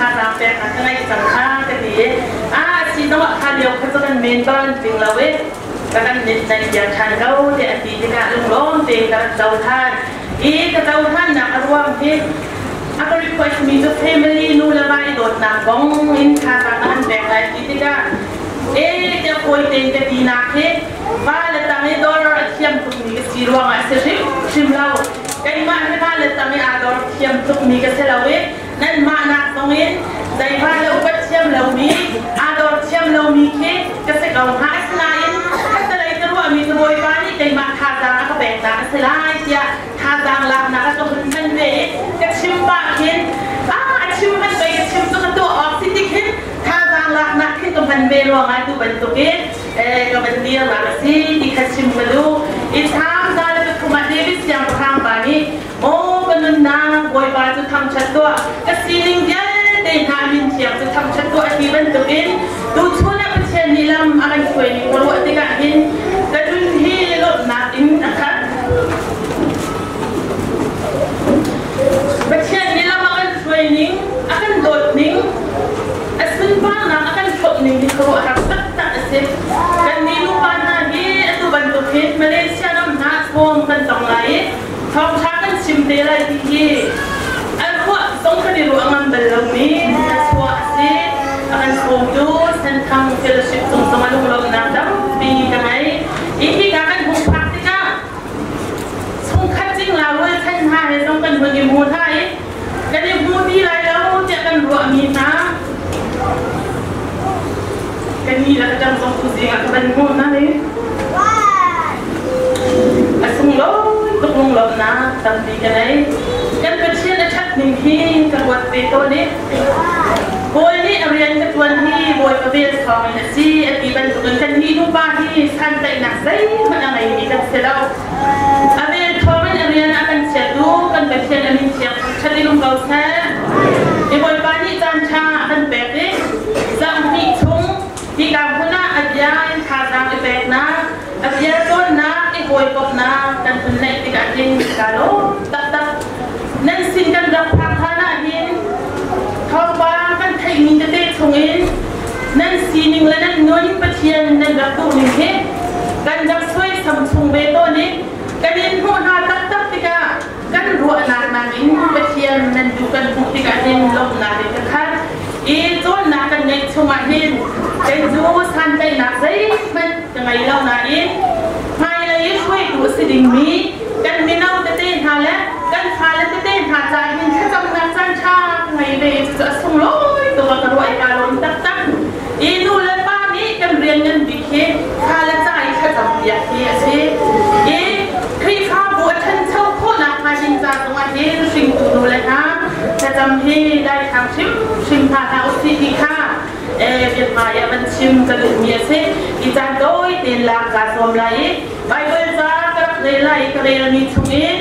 Thazaang pek a ka ngeih cang kha ka ti i a si zongah kha lio kha cu kan men ban tling lo i ka kan mit naih piak ṭhan ko tiah a ti tikah lunglawm tein ka rak co ṭhan. I ka cohlannak a ruang hi a ka request mi cu family nu le va i dawtnak kong in thazaang a kan pek lai ti tikah e tiah kawi tein ka tinak hi va le tang i dawr a thiam tukmi ka si ruangah a si hrimhrim lo. Keimah hi va le tang i aa dawr thiam tukmi ka si lo i nanmah nak zong in zeiva le upat thiam lomi aa dawr thiam lomi khi ka si ko hnga. Asinain khattelei ka ruahmi cu Bawipa nih keimah thazaang a ka peknak a si lai tiah thazaang laknak a ka hun hman ve i ka chim pah khin a a chim hman pei ka chim cu ka tuah awk si ti khin thazaang laknak khin ka hman ve ruangah tu bantukin ka van dirnak a si ti kha chim ka duh. I Salm 103 ah David siangpahrang pa nih, "Aw ka nunnak, Bawipa cu thangṭhat tuah, ka sining vialte hna min thiang cu thangṭhat tuah," ti bantukin tuchun ah Pathian nih lam a kan hruai ning ka ruah tikah hin ka nun hi lawmhnak in a khat. Pathian nih lam a kan hruai ning, a kan dawt ning, a sunparnak a kan hrawmh ning hi khuaruahhar taktak a si. Kannih nupa hna hi atu bantuk hin Malaysia ram hna sawm kan tong lai i thawngṭha kan chim te lai ti hi a ruah zong kan i ruah ngam bal lomi thluachuah a si. A kan sawmtu Senthang Fellowship cung zong a lunglawmhnak tampi ka ngei. Hi hika kan hung phak tikah chungkhat cingla rualchan hna he zong kan hun i hmu hna i kan i hmu ti lai lo tiah kan ruahmi hna kan ni le ka ṭang zong tuzing ah ka van hmuh hna i a sunglawi tuk lunglawmhnak tampi ka nei. Kan Pathian a ṭhat ning hi ka ruat ve tawn i Bawi nih a rian ka ṭuan hi Bawipa vel thawngin a si a ti bantukin kan nih nupa hi santlaihnak zeihmanh a ngeimi kan si lo. A vel thawngin a rian a kan chiatu kan Pathian a min thiang thangṭhat in um ko seh. I Bawipa nih caan ṭha a kan pek i zarhhnih chung hika hmun ah a bia in thazaang i peknak, a bia cawnnak, i hawikomhnak kan hun neih tikah hin kaa lawm taktak. Nan sin kan rak phak hlan ah hin thawngpang kan theihmi tete chungin nan sining le nan nun Pathian nan rak duhning hi kan rak suaisam chung ve tawn i kan in hmuh hna taktak tikah kan ruahnak nakin Pathian nan duh kan hmuh tikah hin lawmhnak in ka khat. I cawnnak kan ngeih chungah hin kei cu santlaihnak zeihmanh ka ngei lo nain hmailei i hruaitu a si dingmi kan mino tete hna le kan fale tete hna ca hin thlacamnak caan ṭha ka ngei ve i cucu a sunglawi tuk a ka ruah i kaa lawm taktak. I nu le pa nih kan rian ngan bik hi fale ca i thlacam piak hi a si. I Khrihfabu a ṭhancho khawhnak hnga ding ca zongah hin hringtu nu le hna thlacam hi daithlang hrimhrim hna hlah usih ti kha biahmai ah van chim ka duhmi a si. I caan tawi tein lak kaa zuam lai i Baibal ca ka rak rel lai i ka relmi chungin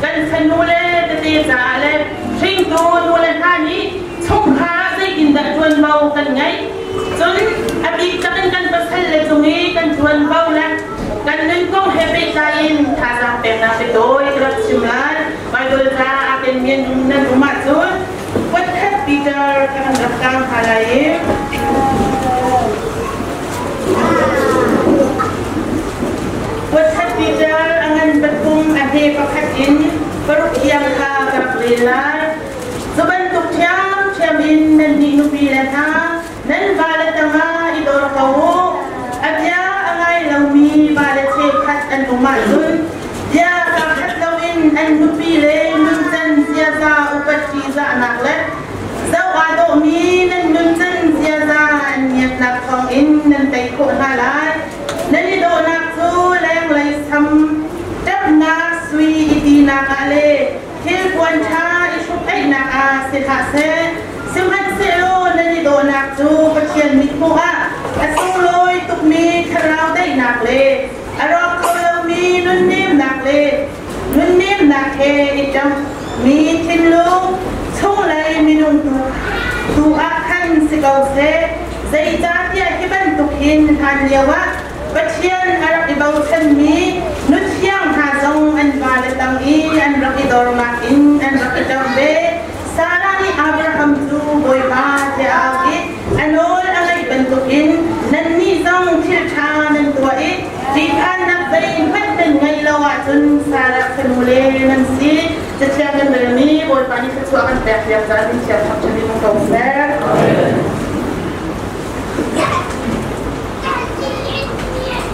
kan fanu le tete caah le hringtu nu le hna nih chungkhar ah zeitindah ṭuanvo kan ngeih, cun a bik takin kan pasal le cung i kan ṭuanvo le kan nun kong he pehtlai in thazaang peknak biatawi ka rak chim lai. Baibal ca aa kenmi nan um ahcun Voikhat Peter kan rak tang hna lai i voikhat Peter a ngan pathum a hme pakhat in paruk tiang kha ka rak rel lai. Cu bantuk ṭhiamṭhiam in nannih nupi le hna nan vale tangah i dor ko u. A bia a ngai lomi vale cheukhat an um ahcun bia kakhat loin an nupi le nuncan ziaza upat ṭihzahnak le zoh aa dawhmi nan nuncan ziaza an ngiatnak thawngin nan tei khawh hna lai. Nan i dawhnak cu lenglei sam ṭamhnak sui i tinak ah le thilpuan ṭha i hruk-aihnak ah si hlah seh. Sihmanhsehlaw nan i dawhnak cu Pathian mithmuh ah a sunglawi tukmi thlarau daihnak le a rawk kho lomi nunnemnak le nunnemnak he i ṭamh mi thinlung chunglei minung tu tu ah khan si ko seh. Zeicahtiah hi bantuk hin hlan lioah Pathian a rak i bochanmi nuthiang hna zong an vale tang i an rak i dornak in an rak i ṭamh ve. Sarah nih Abraham cu Bawipa Bawipa nih thluachuah kan pek piak caah min thiang thangṭhat in um ko seh.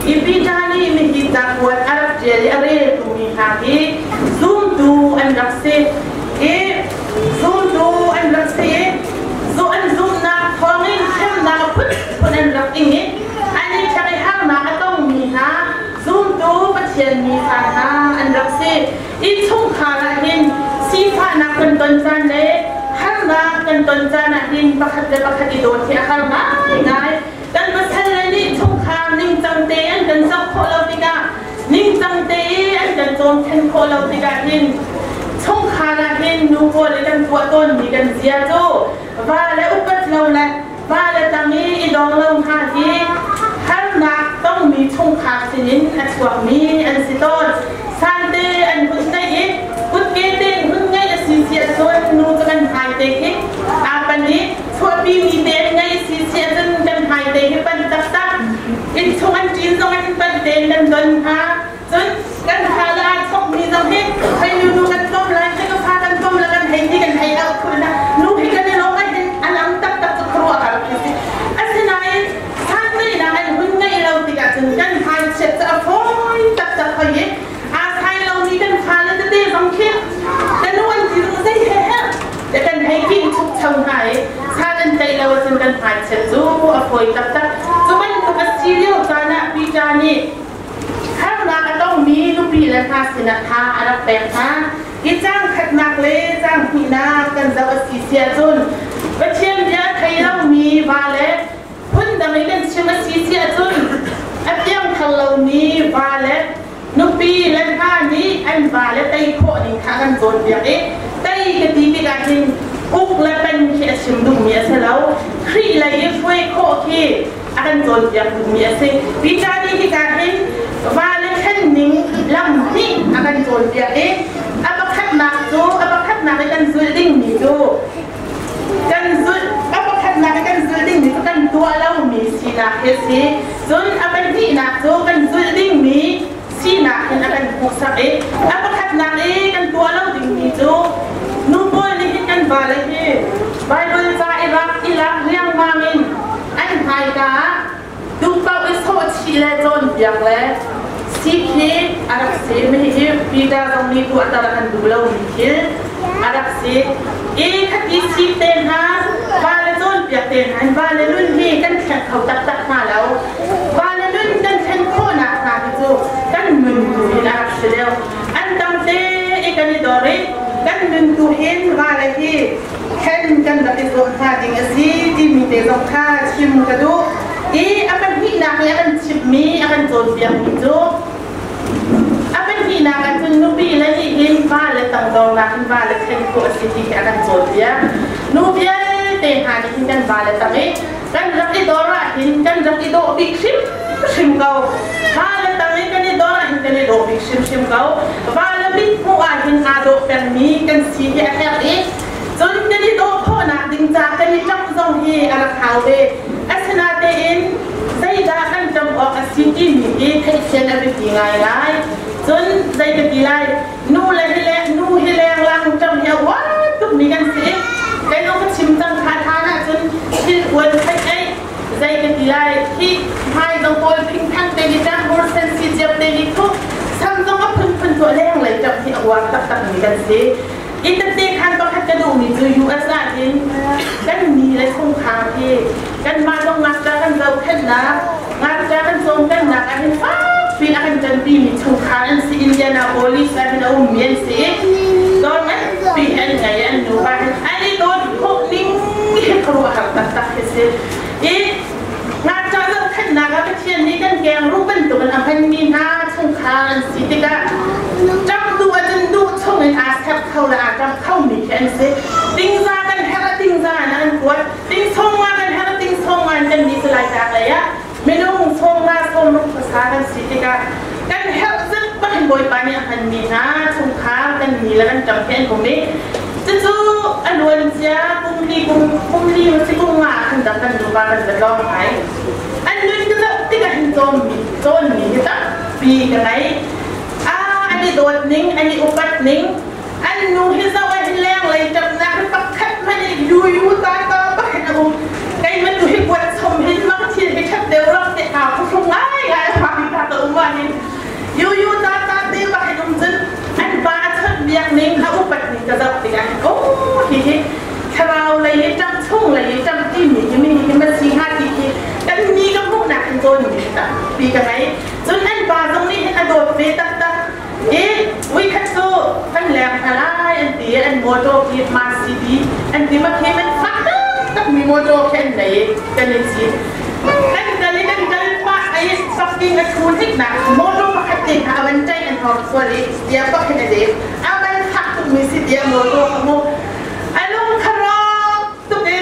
Hi Peter nih mihi cakuat a rak ṭial i a reltu mi hna hi zumtu an rak si i zumtu an rak si i zu an zumhnak thawngin hremnak a phunphun an rak ing i an i ṭhek i harnak a tongmi hna zumtu Pathian mi fa hna an rak si. Innchungkhar ah hin sifahnak kan ton caan le harnak kan ton caan ah hin pakhat le pakhat i dawt hi a har ngaingai. Kan pasal le nih chungkhar ningcang te an kan zoh khawh lo tikah, ningcang te i an kan cawmkhen khawh lo tikah hin chungkhar ah hin nu pawl i kan tuah tawnmi kan zia cu va le upat lo le va le tang i i dawng lo hna hi harnak tongmi chungkhar sinin a chuakmi an si tawn. Sante an hun ngeih i kutke te hun ngeih a si si ahcun nu cu kan hmai te khi aa pan i chuahpi mi te an ngei si si ahcun kan hmai te hi pan taktak. Innchung an ṭin zong ah hin pan tein kan don hna. Cun kan fa le aa chokmi zong hi hei nu nu kan tom lai, hei ka fa kan tom la kan hei ti kan hei auh khun na nu hi kan i lawm ahhin a lang taktak cu khuaruah har khi si. Asinain sandaihnak an hun ngeih lo tikah cun kan hmaichiat cu a fawi taktak hoi i aa sai lomi kan fale tete zong khi ka nu an ti zong zei he he te kan hei king chukcho hna i san an tlaih lo ahcun kan hmaichiat cu a fawi taktak. Cu bantuk a si lio caan ah Peter nih Harnak a tongmi nupi le hna sinah tha a rak pek hna. Hi caang khatnak le caang hnihnak kan zoh a si si ahcun Pathian bia a thei lomi va le phundang in kan chim a si si ahcun a piangthar lomi va le nupi le hna nih an va le tei khawh ning kha kan cawnpiak i tei ka ti tikah hin uk le pen khi a chim duhmi a si lo. Khrih lei i hruai khawh khi a kan cawnpiak duhmi a si. Peter nih hika hin vale thlen ning lam hnih a kan cawnpiak i a pakhatnak cu a pakhatnak i kan zulh dingmi cu kan zulh a pakhatnak i kan zulh dingmi cu kan tuah lomi sinak hi a si. Cun a pahnihnak cu kan zulh dingmi sinak hin a kan hmuhsak i a pakhatnak i kan tuah lo dingmi cu nu pawl nih hin kan vale hi Bible ca i rak i lak riangmang in an hmaika ah duhpaoh i sawh chih le cawnpiak le si khi a rak si. Mi hi Peter zong nih tuahter a kan duh lomi thil a rak si. I khati si te hna vale cawnpiak te hna in vale nun hi kan thleng kho taktak hna lo. Vale nun kan thlen khawhnak hna hi cu kan nun tu hin a rak si deuh. An tam te i kan i dor i kan nun tu hin vale hi thlen kan rak i zuam hna ding a si timi te zong kha chim ka duh. I a pahnihnak i a kan chimhmi, a kan cawnpiakmi cu a pahnihnak ah cun nupi le nih hin va le tangdornak in va le thlen khawh a si ti hi a kan cawnpiak. Nu vialte hna nih hin kan va le tang i kan rak i dor ah hin kan rak i dawh bik hrimhrim ko. Va le tang i kan i dor ah hin kan i dawh bik hrimhrim ko. Va le mit hmuh ah hin aa dawh pengmi kan si hi a herh i cun kan i dawh khawhnak ding ca kan i ṭamh zong hi a rak hau ve. Asinain zeidah kan ṭamh awk a si timi hi theihfian a biapi ngaingai. Cun zei ka ti lai, nu le hi le nu hi lenglang ṭamh hi a uar tukmi kan si i kei ka chim cang kha hlan ahcun thil uan theih ei zei ka ti lai hi hmai zong pawl phingthang te hi ṭang hur sen si ciap te hi thup sam zong a phunphun tuah lenglei ṭamh hi a uar taktakmi kan si. I tette khan pakhat ka duhmi cu US ah hin kan mi le chungkhar hi kanmah zong ngakṭah kan zohkhenhnak, ngakṭah kan cawmternak ah hin fakpi a kan ṭanpimi chungkhar an si. Indianapolis ah hin a ummi an si i dawr nganpi an ngei i an nupa hin an i dawt khawh ning hi khuaruahhar taktak hi si. I ngakṭah zohkhenhnak ah Pathian nih kan kengruh bantukin a hmanmi hna chungkhar an si tikah ṭap duh ahcun duh chungin aa serh kho le aa ṭap khomi khi an si. Tingza kan herh ah tingza in an kuat, tingsawng nga kan herh ah tingsawng nga in kan ni salai tlak lei ah minung sawm nga sawmruk khuasa kan si tikah kan herh zat bak in Bawipa nih a hmanmi hna chungkhar kan ni le kan ṭap hi an um i cucu a luan cia kum li kum kum li si kum nga ah khan dak kan nupa kan va tlawng ai. An nun ka zoh tikah hin cawnmi cawnmi hi tampi ka ngei. An i dawt ning, an i upat ning, an nu hi zoh ah hin leng Hihi thlarau lei i ṭang chung lei i ṭang timi hi mi hi ma si hnga ti khi kan ni ka hmuhnak in cawn mi tampi ka ngei. Cun an pa zong nih hin a dawt ve taktak. I voikhat cu kan leng hna lai an ti i an motor khi Mercedes an ti ma khi man fak taktak mi motor khi an nei i kan i cit. Kan kal i kan kal pah i parking a thu hniknak motor pakhat te kha a van ṭaih an hor sual i bia bak hin a dek. A van fak tukmi si tiah motor kha mu a lung kha rawk tuk i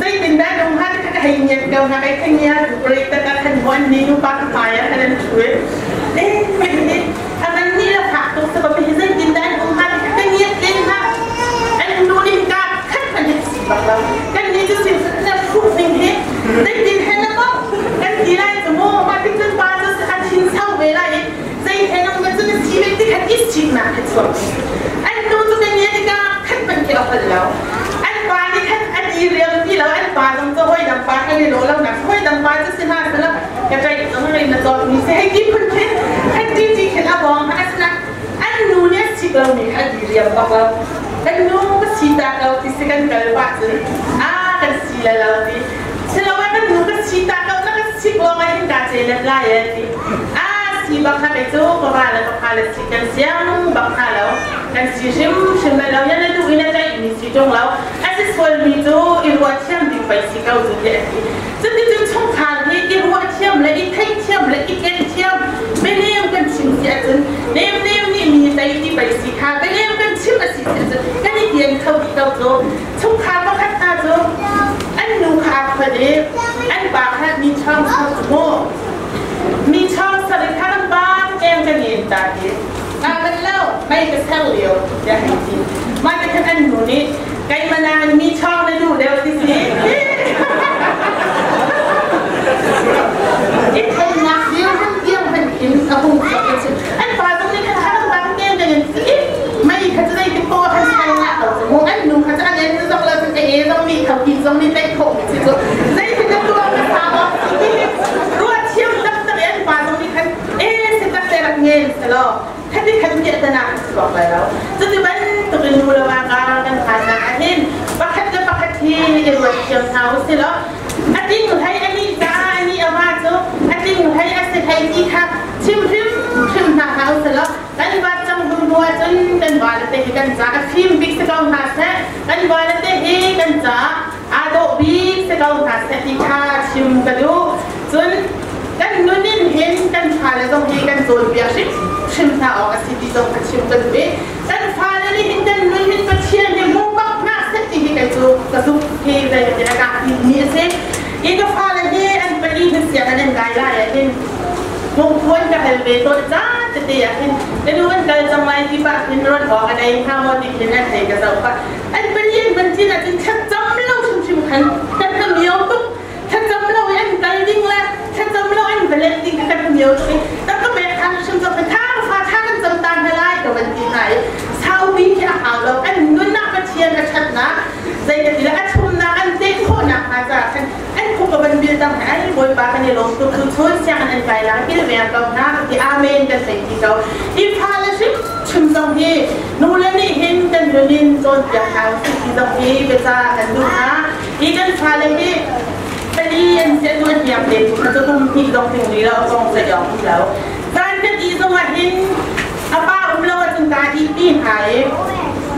zeitindah nung hnga ti kha ka hei ngiat ko hna kai kha ngia tu break tak ah khan mu an ni nupa ka hmai ah khan an ṭhu i eh hi a man nih la fak tuk sa hi zeitindah an um hnga ti kha ka ngiat len hna. An nu nih ka khat hmanh hi si bak lo. Kan ni cu sin na hruh ning hi zeitin hen na ko kan ti lai cu mu. Mah tik cun pa cu a thin sau ve lai i zei he nang ma cun si ve ti khan i siknak he chuak. An nu cu kan ngia tikah khat hmanh khi a holh lo. An pa nih khan a di riam ti lo. An pa zong cu hawi dang pa kan i lawh lo nak hawi dang pa cu si hna sala ka ṭaih zong rei na cawk mi si hei ti phun khin khan ti ti khin a bawng ha asina an nu nih a sik lo mi kha a di riam bak lo. Kan nu ka si ta ko ti si kan kal pah cun a kan si la lo ti siloah kan nu kan si ta ko na kan sik lawng ah hin ka ce let lai e ti a si bak kha kei cu ka va le ka pha le si kan siang bak kha lo kan si hrim hrim lai lo yan na duh in a tlaih mi si ṭung lo a si sual mi cu i ruah thiam ding pei si ko cu ti a ti. Cuticun chungkhar hi i ruah thiam le i theih thiam le i ken thiam bianem kan chim si ahcun nemnem nih mi tei ti pei si kha bianem kan chim a si si ahcun kan i kian kho dih ko cu. Chungkhar pakhat hna cu an nu kha aa khuat i an pa kha mi chawng sau cu mu mi chawng sar in kha kan pa keng kan in ta hi nga kan lo mei ka ser lio tiah hei ti. Mah ti khan an nu nih keimah nakin mi chawng na duh deuh ti si. I thennak dirhmun tiang hmanh khin a hung chuak a si. An pa zong nih khan kha kan pa keng kan in si mei kha cu zei tik poah khan sai nga ko cu mu. An nu kha cu an en zong lo cun e zong mi kho ki zong nih tei khawh mi si cu zei tin na tuah na sa maw ti ruah thiam taktak i an pa zong nih khan e si tak te rak ngen selaw khati khan piahtana kan chuak lai lo. Cuti bantuk in nu le va kar kan hlannak ah hin pakhat le pakhat hi i ruat thiam hna u si law a ting hlei a nih caah a nih a va cu a ting hlei a si hlei ti kha chim hrim hrim hna hlah u si law kan va cang hnu hnu ahcun kan va le te hi kan ca a fim bik si ko hna seh, kan va le te hi kan ca aa dawh bik si ko hna seh ti kha chim ka duh. Cun kan nun in hin kan fale zong hi kan cawnpiak hrim hrim hna awk a si ti zong ka chim ka duh i kan fale nih hin kan nun hin Pathian hi hmu bak hna seh ti hi kei cu ka zumh hi zei ti a ka mi a si. Hi ka fale hi an pali hin sianginn an kai lai ah hin hmungphuan ka hal ve tawn caan tete ah hin ka nu an kal cang lai ti pah hin ron awk an ei hnga maw ti khin an hei ka zoh pah. An pali an van cin ahcun thlacam lo hrimhrim khan kan ka mio tuk. Thlacam lo i an kal ding le thlacam lo an va let ding kha kan ka mio tuk i tak ka pek than hrim cang tha fa tha kan cam ta hna lai ka van ti hna i saupi khi a hau lo. An nun ah Pathian a ṭhatnak zei ka ti le a chumnak an teh khawhnak hnga caah khan an khuk ka van bil tang hna ai Bawipa kan i lawm tuk tu chun sianginn an kai lang kilveng ko hna ka ti amen kan thei ti ko. I fa le hrim chim zong hi nu le nih hin kan nun in cawnpiak hna usih ti zong hi biaca kan duh hna. Hi kan fale hi pali an si an an hiam te cu cu kum hnih zong ting ri lo kong sa yong ti lo. Zan kan i zong ah hin a pa um lo ahcun ta i ti hna i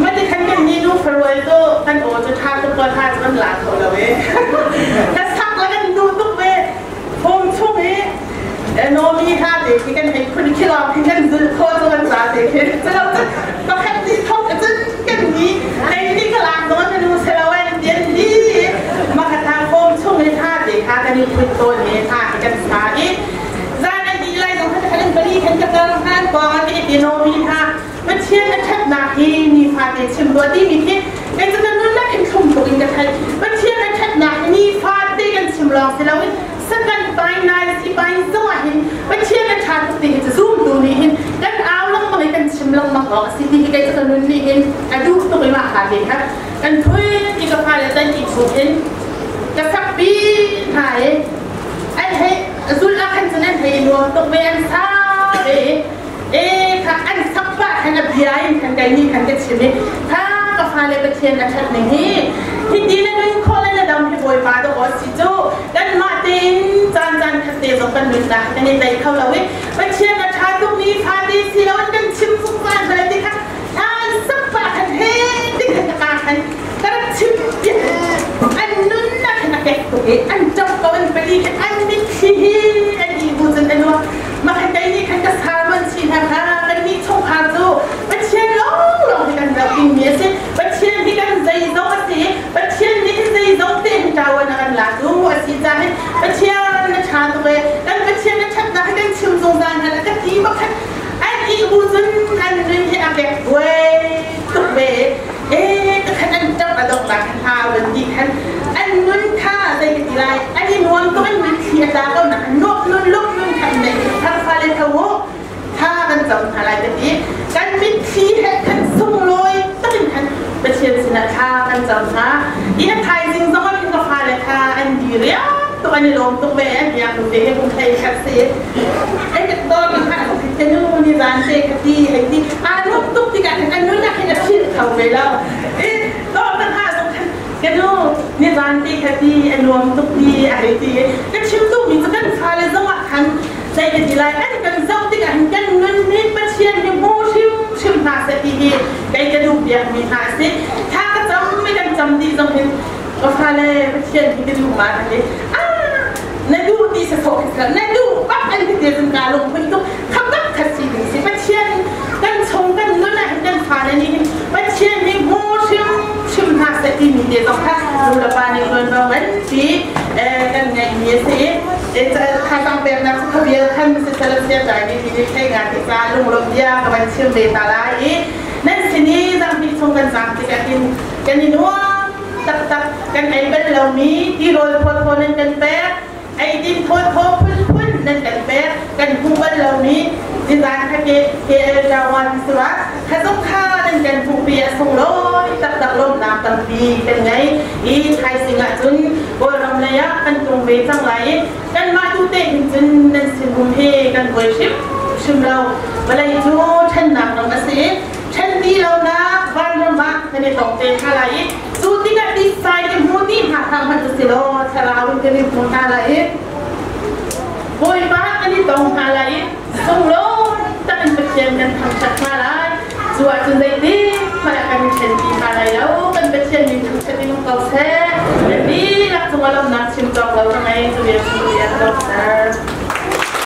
mati khan kan ni nu farual cu kan aw cu tha tuk ko tha cu kan la kho lo e. Ka sak le kan duh tuk ve phung chung i nomi hna te khi kan hei khun khi lawng khi kan zulh kho cu kan za te khi cu lo cun pakhat nih thok cun kan ni kei ni ka lak nawn na nu selo en tian ni makhatha phung chung i hna te kha kan i phun tawn i hna khi kan sa i zan an dih lai zong khan kan pali khan ka kal hnan pawng ti ti nomi hna Pathian a ṭhatnak hi nifate chim rua timi khi kei cu ka nunnak in thlum tuk in ka theih. Pathian a ṭhatnak hi nifate kan chim lawng si loin sakan pai nai si pai zong ah hin Pathian a ṭha tuk ti hi cu zumtu nih hin kan au lengmang i kan chim lengmang awk a si ti hi kei cu ka nun nih hin a duh tuk i mah kha te kha kan thui ti ka fale tan i chung in ka sakpi hna i an hei zulh ah khan cun an hei nuam tuk ve an sa ve i e kha an sak pah khan a bia in khan kai nih khan ka chim i kha ka fa. Fale Pathian a ṭhat ning hi hiti na nun khawh le na dam hi Bawipa dawh si cu. Kanmah tein caan caan khat te zong kan nunnak kan i tei kho lo i Pathian a ṭha tukmi fate si lo in kan chim zungzal hna ti kha an sak pah khan he ti khan ka ka khan ka rak chim piak. An nunnak khan a kek tuk i an ṭap ko, an pali khan an mitthli hi an i bu cun an uak. Mah khan kei nih khan ka sermon chi hna kha kannih chungkhar cu Pathian lawnglawng hi kan zoh dingmi a si. Pathian hi kan zeizong a si. Pathian nih hin zeizong te hin ṭawan a kan latu a si caah hin Pathian na ṭha tuk e, kan Pathian na ṭhatnak hi kan chim zungzal hna la ka ti bak khan an ih bu cun an nun hi a kek buai tuk ve. E ka khan an ṭap a donghnak khan ha van ti khan an nun kha zei ka ti lai, an i nuam tuk, an mitthli a tla ko nak nuap nun luk nun khan nei thar fale tho u tha kan cam hna lai ka ti. Kan mitthli he khan sunglawi takin khan Pathian sinah thla kan cam hna i a thaizing zong ah khin ka fale kha an di riam tuk, an i lawm tuk ve. An biak nu te he kung thei khat si ai ka ton kha ka nu ni zan te ka ti hei ti aa nuam tuk tikah khan an nun ah khin a philh kho ve lo. I dawr kan ha zong khan ka nu ni zan te kha ti a nuam tuk ti a hei ti. Ka chim duhmi cu kan fale zong ah khan zei ka ti lai, an kan zoh tikah hin kan nun nih Pathian hi hmu hrimhrim hna seh ti hi kei ka duh piakmi hna a si. Thla ka cam i kan cam dih zong hin ka fale Pathian hi ka duh ma ka ti. Ah, na duh ti sa sawh khi na duh bak an ti te cun ka lungphun tuk kha bak kha si ding si. Pathian kan chung kan nun ah hin kan fale nih hin Pathian hi hmu hrimhrim hna seh timi te zong kha nu le pa nih ṭuanvo nganpi kan ngeihmi a si. Thazaang peknak cu khabial khan sisal sia ṭai mi ti thei nga ti ca lunglawm bia ka van chim ve ta lai i nan sin i zarhhnih chung kan zaam tikah hin kan i nuam taktak. Kan ei bal lomi tirawl thawthaw nan kan pek, eidin thawthaw phunphun nan kan pek, kan hmuh bal lomi nizan kha ke KL Jawan sura kha zong kha nan kan hmuhpi a sunglawi taktak. Lawmhnak tampi kan ngei i thaizing ah cun Kawlram lei ah kan tlung ve cang lai i kanmah tu te hin cun nan sin um hi kan buai hrim hrim lo. Vawlei cu ṭhennak ram a si i ṭhen ti lonak vanram ah kan i tong te hna lai i cu tikah tisai i hmu ti hna hlah hmanh si law thlarau in kan i hmu hna lai i Bawipa kan i tong hna lai i sunglawi tak in Pathian kan thangṭhat hna lai. Cu ahcun zeitin hmanh ah kan i ṭhen ti hna lai lo. Kan Pathian min thangṭhat in um ko seh. Nan dihlak cungah lawmhnak chim cawk lo ka ngei. Cu bia chung bia ka donghter.